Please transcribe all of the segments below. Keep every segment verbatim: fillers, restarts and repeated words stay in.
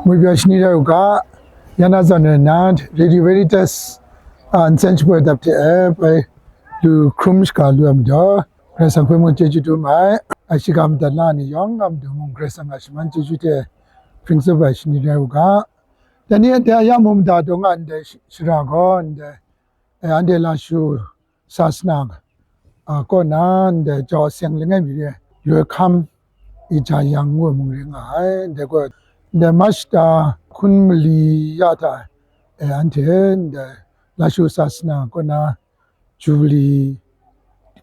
Mui bya shani rai u ga, ya na zawn e nan Radio Veritas a nsen shapoi dap hte e bai lu hkrum shaga lu ai majaw, Karai Kasang hpe mung chyeju dum ai. A shiga madat la ni yawng a matu mung Karai Kasang a shaman chyeju hte hpring tsup ai shani rai u ga. Dai ni anhte a ya mung mada dawng a ndai sh- shara gaw ndai, e, anhte Lashu sasana a, kaw na ndai jau aseng langai mi re, loi hkam i ja yang ngu ai mung ring nga ai. Ndai gaw ndai March da hkun mali ya hta e, anhte ndai Lashu sasana kaw na Jubili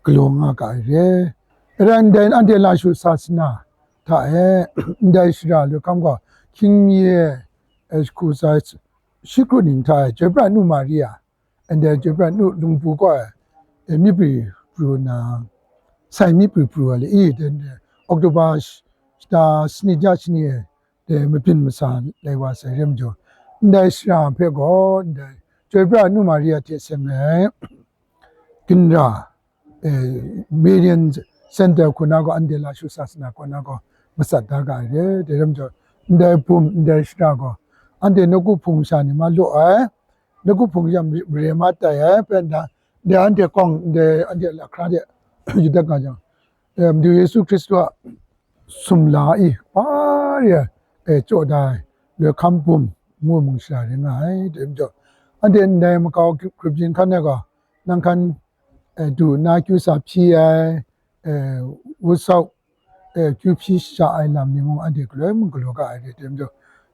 galaw nga ga ai re. E rai ndai anhte Lashu sasana hta e, ndai shara loi hkam gaw hkying mi e, e, hku sa shi kru ning hta e, Joi pra nu Maria, ndai Joi pra nu lungpu gaw e, e, myi pri pru na, sai myi pri pru ai le i, de, de, October sh- shata sanit ja shani e, de, mabyin masa lai wa sai re majaw, ndai shara hpe gaw, ndai Joi pra nu Maria hte seng ai, ginra, e, Marian Center hku na gaw, anhte Lashu sasana kaw na gaw, matsat da ga ai re, de ram jaw, ndai bum, ndai shara gaw, anhte nawku hpung sha ni ma law ai, nawku hpung sha mare ma tai ai, pen da, de anhte kawng, de anhte lahkra de, yu dat nga jang, e, Madu Yesu Hkristu a sumla i, pa re, e, chyaw da ai, loi hkam bum, ngu mung shara ring nga ai, de ram jaw, anhte ndai makau grup jin hkan ai gaw, nang hkan, e, du nna kyu sa hpyi ai, e, wut sau, e, kyu hpyi sha ai lam ni mung anhte galoi mung galaw ga ai re, de ram jaw,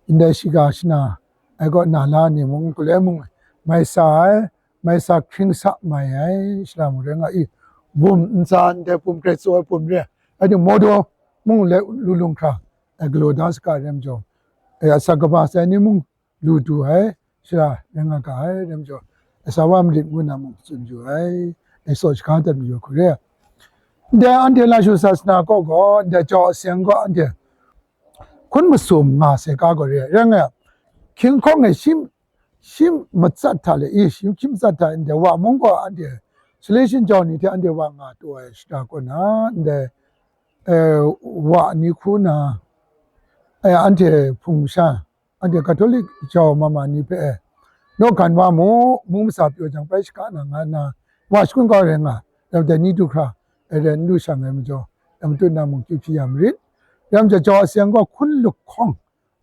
ndai shiga shana ai kaw na la ni mung galoi mung mai sa ai, mai sa hkring sa mai ai, shara mung rai nga i, bum ntsa ndai bum grai tsaw ai bum re, anhte modo mung le lu lung hkra, e, galaw da saga re majaw, e, asak kaba sai ni mung lu du ai, shara rai nga ga ai, rai majaw, asawa marit ngu na mung tsun yu ai, e, saw shaga dat mayu hku re. Ndai anhte Lashu sasana kaw gaw, ndai jau aseng gaw anhte hkun masum nga sai ga gaw re, rai nga, hkying hkawng e shi, shi matsat hta le, i, shi hkying matsat hta, ndai wa mung gaw anhte, Salesian jau ni hte anhte wa nga taw ai shara kaw na, ndai, e, wa ni hku na, e, anhte hpung sha, anhte Catholic jau mama ni hpe, naw gan wa mu, mung masa pyaw jang bai shaka na nga nna, wa shakun kau rai nga, dai ni du hkra, e, rai n lu shang ai majaw, dai matut na mung kyu hpyi ya marit. Ram jau jau aseng gaw hkun luk hkawng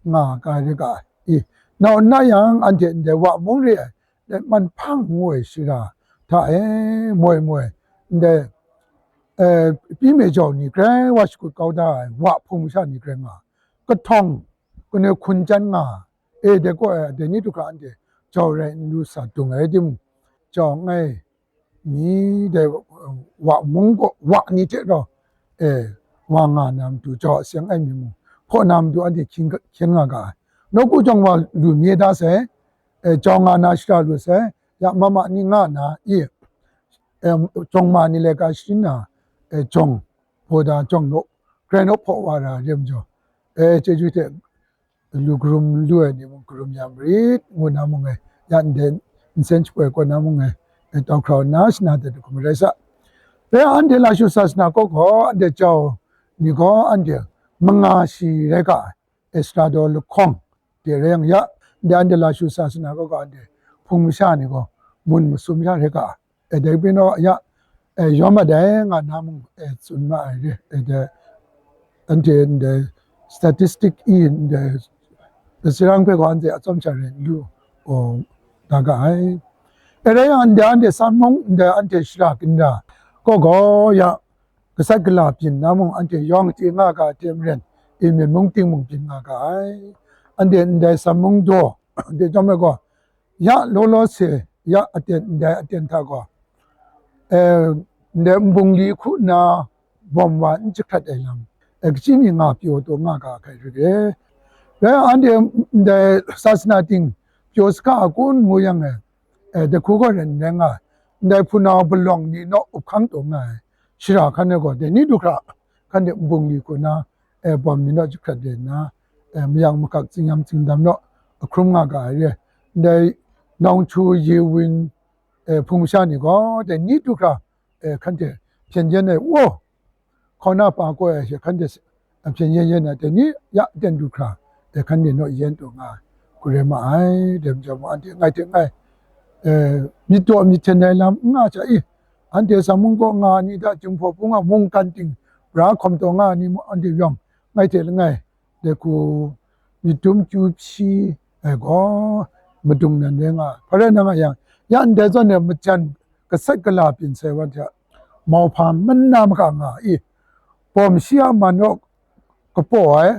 nga ga ai re ga, i, nau nna yang anhte ndai wa mung re ai, dai man hpang ngu ai shara hta e, moi moi, ndai, e, pyi me jau ni grai wa shakut kau da ai, wa hpung sha ni grai nga, kahtawng, kanu hkun chyan nga, e, dai kaw e, dai ni du hkra anhte jau rai n lu sa dung ai rai timung, jau langai mi dai, wa mung gaw, wa ni hte rau, e, wa nga na matu jau aseng ai mi mung, hpaw na matu anhte hkyen, hkyen nga ga ai. Nawku jawng wa lu mi da sai, e, jau nga na shara lu sai, ya mama ni nga na, i, e, jawng ma ni laika sharin na, e, jawng, hpaw da jawng naw, grai naw hpaw wa ra re majaw, e, chyeju hte lu karum lu ai ni mung karum ya marit, ngu na mung e, ya ndai nsen shapoi kaw na mung e, e, tau hkrau nna shana de hkum rai sa. Dai anhte Lashu sasana kaw gaw, anhte jau ni gaw anhte manga shi rai ga ai, e, sara daw lahkawng de rai yang ya, ndai anhte Lashu sasana kaw gaw anhte hpung masha ni gaw mun masum sha rai ga ai. E, dai pyi naw ya, e, yawm a dai nga na mung, e, tsun ma ai re, e, dai, anhte ndai statistic i ndai, dai sirang hpe gaw anhte atsawm sha rai n lu, o, da ga ai. E, rai yang ndai anhte san mung, ndai anhte shara ginra kaw gaw ya, gasat gala byin na mung anhte yawng chye nga ga hte maren, e, myen mung ting mung byin nga ga ai. Anhte ndai san mung daw, anhte chyawm ai gaw, ya law law se, ya aten, ndai aten hta gaw, e, ndai nbungli hku nna bawm wa n jahkrat ai lam, e, kachyi mi nga pyaw taw nga ga hkai rit e. Rai anhte ndai sasana ting pyaw saga a kun ngu yang e, e, dai hku gaw ren n rai nga ai, ndai hpunau palawng ni naw up hkang taw nga ai, shara hkan e gaw, dai ni du hkra, hkan de nbungli hku nna, e, bawm ni naw jahkrat re nna, e, mayang makak, tsingyam tsingdam naw ahkrum nga ga ai re, ndai nawng htu ye win, e, hpung masha ni gaw, dai ni du hkra, e, hkan de hpyen yen ai, wo, hkauna pa koi ai she hkan de, e, hpyen yen yen ai, dai ni ya aten du hkra, e, hkan de naw yen taw nga ai, hku rai ma ai. Dai majaw mung, anhte ngai hte ngai, e, myit daw myit hten ai lam n nga hta i, anhte Sam mung kaw nga ai ni hta, Jinghpaw Hpung a mungkan ting bra hkawm taw nga ai ni mung, anhte yawng ngai hte langai, dai hku myit dum chyu hpyi ai gaw, madung nan rai nga ai. Hpa rai na nga yang, ya ndai zawn e majan gasat gala byin sai wa hta, mauhpa mana maga nga i, bawm shi a man naw kapaw ai,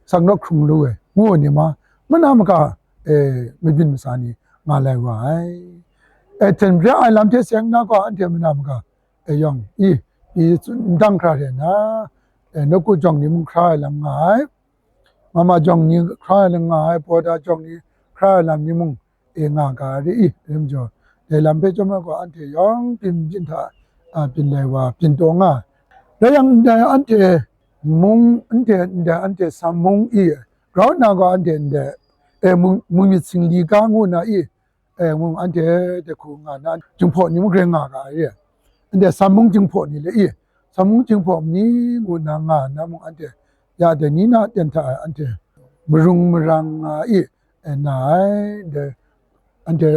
sak naw hkrung lu ai, ngu ai ni ma, mana maga, e, mabyin masa ni nga lai wa ai. E, hten bya ai lam hte seng na gaw, anhte mana maga, e, yawng i, i tsun n dang hkra re na, e, nawku jawng ni mung hkra ai lam nga ai, mama jawng ni hkra ai lam nga ai, bawda jawng ni hkra ai lam ni mung, e, nga ga ai re i, rai majaw, dai lam hpe chyawm ai gaw, anhte yawng byin byin hta, a, byin lai wa, byin taw nga ai. Rai yang, ndai anhte mung, anhte, ndai anhte Sam mung i, grau nna gaw anhte ndai, e, mu-, mu myit singli ga ngu na i, e, mung anhte dai hku nga na, Jinghpaw ni mung grai nga ga ai re. Anhte Sam mung Jinghpaw ni le i, Sam mung Jinghpaw ni ngu na nga na mung, anhte ya dai ni na ten hta e anhte marung marang nga i, e, na ai, dai anhte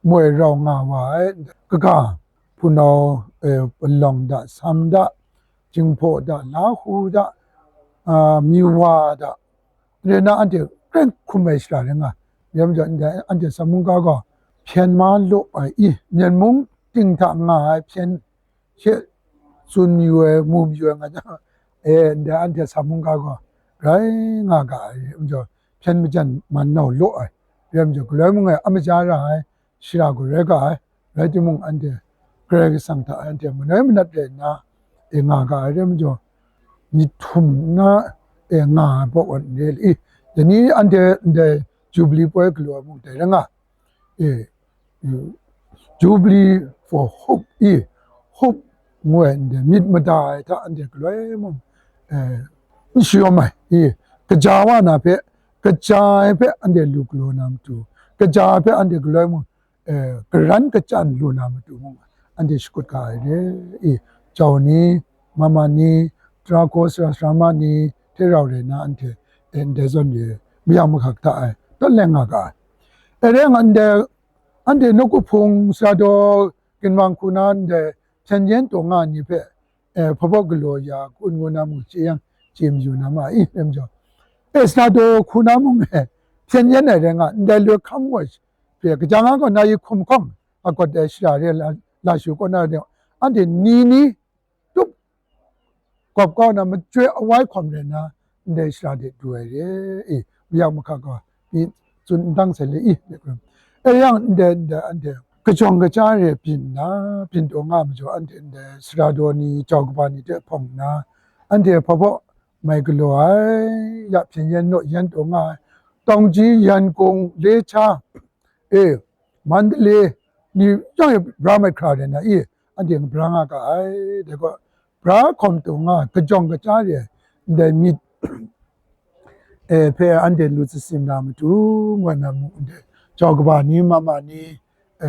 moi rau nga wa ai, kaga, hpunau, e, palawng da, Sam da, Jinghpaw da, Lahu da, a, Miwa da, re na anhte hkren hkum ai shara rai nga. Rai majaw, ndai anhte Sam mung ga gaw hpyen ma law ai i, Myen mung ting hta nga ai hpyen she tsun mayu ai, mu mayu ai nga jang, e, ndai anhte Sam mung ga gaw grai nga ga ai, rai majaw, hpyen majan man nau law ai, rai majaw, galoi mung e a maja ra ai, shara gaw rai ga ai, rai timung, anhte Karai Kasang hta anhte manoi manat rai nna, e, nga ga ai, rai majaw, myit htum nna, e, nga ai baw wan n re le i, dai ni anhte ndai Jubili poi galaw ai mung dai rai nga, e, Jubilee for Hope i, Hope ngu ai ndai myit mada ai hta anhte galoi mung, e, n shayawm ai i, kaja wa na hpe, kaja ai hpe anhte lu galaw na matu, kaja ai hpe anhte galoi mung, e, karan kachyan lu na matu mung, anhte shakut ga ai re i, jau ni, mama ni, tara hkaw sara sarama ni hte rau rai na anhte, e, ndai zawn re mayang mahkak hta e, tawt leng nga ga ai. E, rai nga ndai, anhte nawku hpung sara daw ginwang hku na ndai hpyen yen taw nga ai ni hpe, e, hpa baw galaw ya, kun ngu na mung chye yang, chye mayu na ma i, rai majaw, e, sara daw hku na mung e, hpyen yen ai rai nga, ndai loi hkam wa hpe, kaja nga gaw na yi hkum hkawng a gawt ai shara re la, la shu kaw na re, anhte ni ni tup gawp kau na, machyoi awai hkawm rai na, ndai shara de du ai re i, mayang mahkak gaw, i tsun n dang sai le i, e, yang ndai, ndai anhte kajawng kaja re byin nna, byin taw nga ai majaw, anhte ndai sara daw ni, jau kaba ni hte hpawng nna, anhte hpa baw mai galaw ai, ya hpyen yen naw yen taw nga ai, Tawngji, Yankung, Lecha, e, Mandalay ni yawng e bra mai hkra rai na i, anhte bra nga ga ai, dai gaw, bra hkawm taw nga ai, kajawng kaja re ai, ndai myit, e, hpe anhte lu tsatsim na matu, ngu na mung, ndai jau kaba ni, mama ni, e,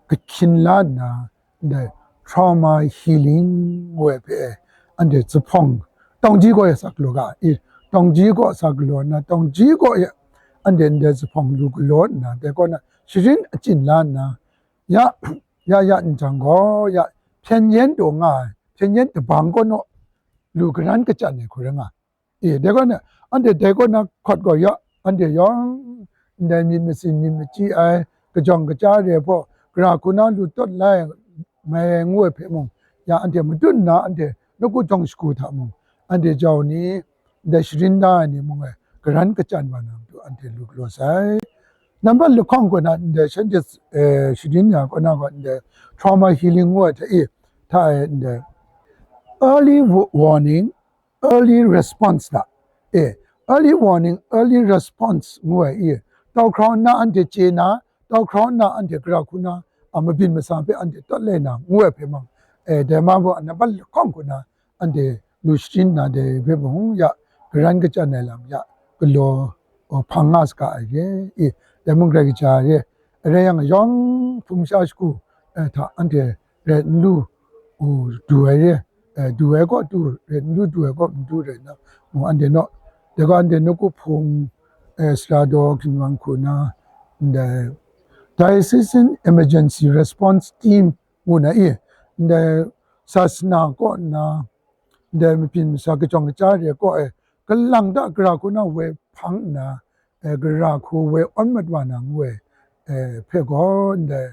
kahkyin la nna, ndai trauma healing ngu ai hpe, anhte zuphpawng, Tawngji kaw e sa galaw ga i, Tawngji kaw sa galaw nna, Tawngji kaw e anhte ndai zuphpawng lu galaw nna, dai kaw na sharin achyin la nna, ya, ya, ya n jang gaw, ya, hpyen yen taw nga ai, hpyen yen dabang kaw naw lu karan kachyan ai hku rai nga. E, dai kaw na, anhte dai kaw na hkawt gaw ya, anhte yawng ndai myit masin myit machyi ai, kajawng kaja re ai hpaw, gara hku na lu tawt la ai mai ai ngu ai hpe mung, ya anhte madun nna, anhte nawku jawng shagu hta mung, anhte jau ni, ndai sharin da ai ni mung e, karan kachyan wa na matu anhte lu galaw sai. Nambat lahkawng kaw na, ndai shanhte, e, sharin ya kaw na gaw, ndai trauma healing ngu ai hta e, hta e, ndai early wa-, warning, early response hta e, early warning, early response ngu ai i, tau hkrau nna anhte chye na, tau hkrau nna anhte gara hku na, a, mabyin masa hpe anhte tawt lai na ngu ai hpe mung, e, dai ma gaw nambat lahkawng kaw na, anhte lu sharin na, dai hpe mung ya, karan kachyan ai lam ya, galaw, o, hpang nga saga ai re i, dai mung Karai Kasang re, rai yang, yawng hpung sha shagu, e, hta anhte rai n lu, u, du ai re, e, du ai kaw du, rai n lu du ai kaw n du rai nna, mung anhte naw, Dai gaw anhte nawku hpung, eh, sara daw ginwang hku na, ndai Diocesan Emergency Response Team ngu na i, ndai sasana kaw nna, ndai mabyin masha kajawng kaja re kaw e, kalang ta gara hku na woi hpang nna, eh, gara hku woi awn mat wa na ngu ai, eh, hpe gaw ndai,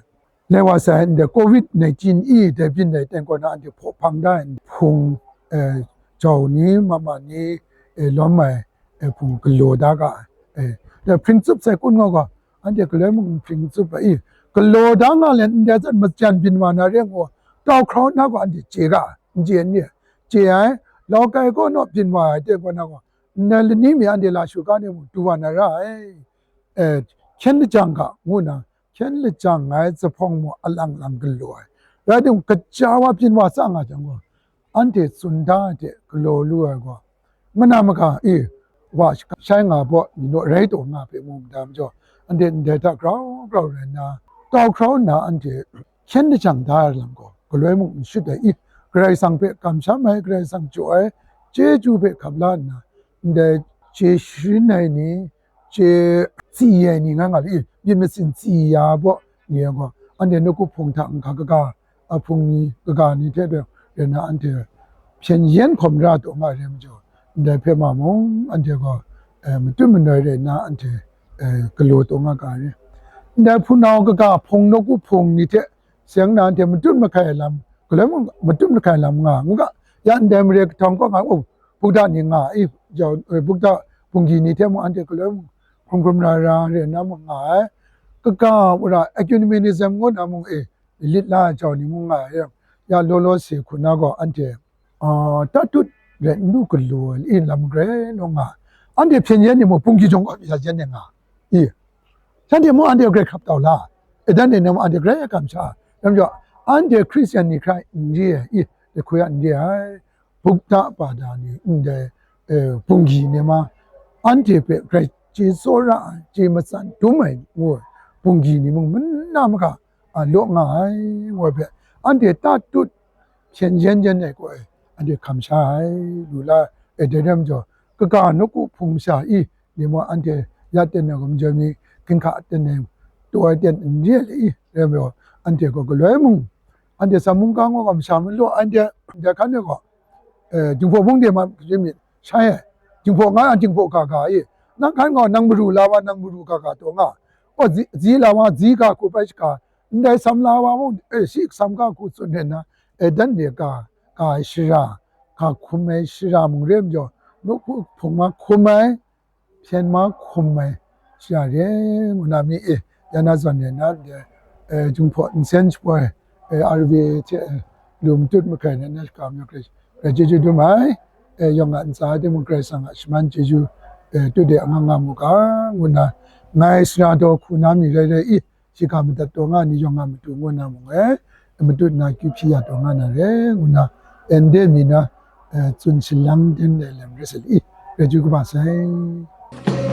lai wa sai ndai covid nineteen i dai byin dai ten kaw na anhte hpaw hpang da ai hpung, eh, jau ni, mama ni, eh, lawm ai, eh, hpung galaw da ga ai. Eh, dai hpring tsup sai kun nga gaw, anhte galoi mung hpring tsup ai i, galaw da nga let ndai zawn majan byin wa na re ngu, tau hkrau nna gaw anhte chye ga ai, n chye n re, chye ai, lau kai kaw naw byin wa ai ten kaw na gaw, ndai lani mi anhte la shu ga ni mung du wa na ra ai. Eh, hkyen lajang ga ngu na, hkyen lajang ai zuphpawng mung alang lang galaw ai. Rai timung, kaja wa byin wa tsang nga jang gaw, anhte tsun da ai hte galaw lu ai gaw, mana maga e, wa shai nga baw, ni naw rai taw nga hpe mu mada majaw, anhte ndai hta grau grau rai nna, tau hkrau nna anhte hkyen lajang da ai lam gaw, galoi mung n shut ai i, Karai Kasang hpe kamsham ai, Karai Kasang jaw ai chyeju hpe hkap la nna, ndai chye sharin ai ni, chye tsi ai ni nga nga le i, myit masin tsi ya baw ni ai gaw, anhte nawku hpung hta nhka kaga, a hpung ni kaga ni hte rai nna anhte hpyen yen hkawm ra taw nga ai re majaw, ndai hpe ma mung anhte gaw, eh, matut manoi rai nna anhte, eh, galaw taw nga ga ai re. Ndai hpunau kaga hpung nawku hpung ni hte seng na anhte matut mahkai ai lam, galoi mung matut mahkai ai lam nga, nga ga, ya ndai mare kahtawng kaw nga, oh, bukda ni nga i, jau, eh, bukda bunggi ni hte mung anhte galoi mung hkrum hkrum ra ra re nna mung nga ai. Kaga wora ecumenism ngu na mung e, lit la ai jau ni mung nga ai, ya law law se hku na gaw anhte, ah, tatut rai n lu galaw ai lam grai law nga ai. Anhte hpyen yen ni mung bunggi jawng kaw ya yen ni nga i, shanhte mung anhte grai hkrap tau la, e dan e na mung anhte grai kamsha, dam jaw, anhte Hkristian ni hkrai n re ai i, dai hku ya n re ai, bukda bada ni ndai, eh, bunggi ni ma, anhte hpe grai chye tsawra ai, chye matsan dum ai ngu ai bunggi ni mung mana maga, a, law nga ai, ngu ai hpe, anhte tatut hpyen yen yen ai gaw e, anhte hkam sha ai, lu la ai, dai rai majaw, kaga nawku hpung masha i, ni mung anhte ya ten ai gaw majaw mi, ginhka ten ai, taw ai ten n re ai le i, rai majaw, anhte gaw galoi mung, anhte sa mungga ngu gaw masha malaw, anhte, anhte hkan e gaw, eh, Jinghpaw Bungde ma, myit shai ai, Jinghpaw nga yang Jinghpaw ga ga i, nang hkan gaw nang maru la wa, nang maru ga ga taw nga, gaw zi, zi la wa, zi ga hku bai shaga, ndai sam la wa mung, e, shi sam ga hku tsun re nna, e, dan de ga, ga ai shara, ga hkum ai shara mung re majaw, nawku hpung ma hkum ai, hpyen ma hkum ai shara re ngu na mi e, ya na zawn re na, e, Jinghpaw nsen shapoi, e, R V A hte, e, lu matut mahkai na, na shaka majaw grai, grai chyeju dum ai, e, yawng a ntsa ai timung Karai Kasang a shaman chyeju, e, tut de angang nga mu ga, ngu na, ngai sara daw hku na mi rai rai i, shiga madat taw nga ni yawng a matu ngu na mung e, matut na kyu hpyi ya taw nga na re, ngu na, e, ndai mi na, e, tsun shalang den ai lam rai sa le i, grai chyeju kaba sai.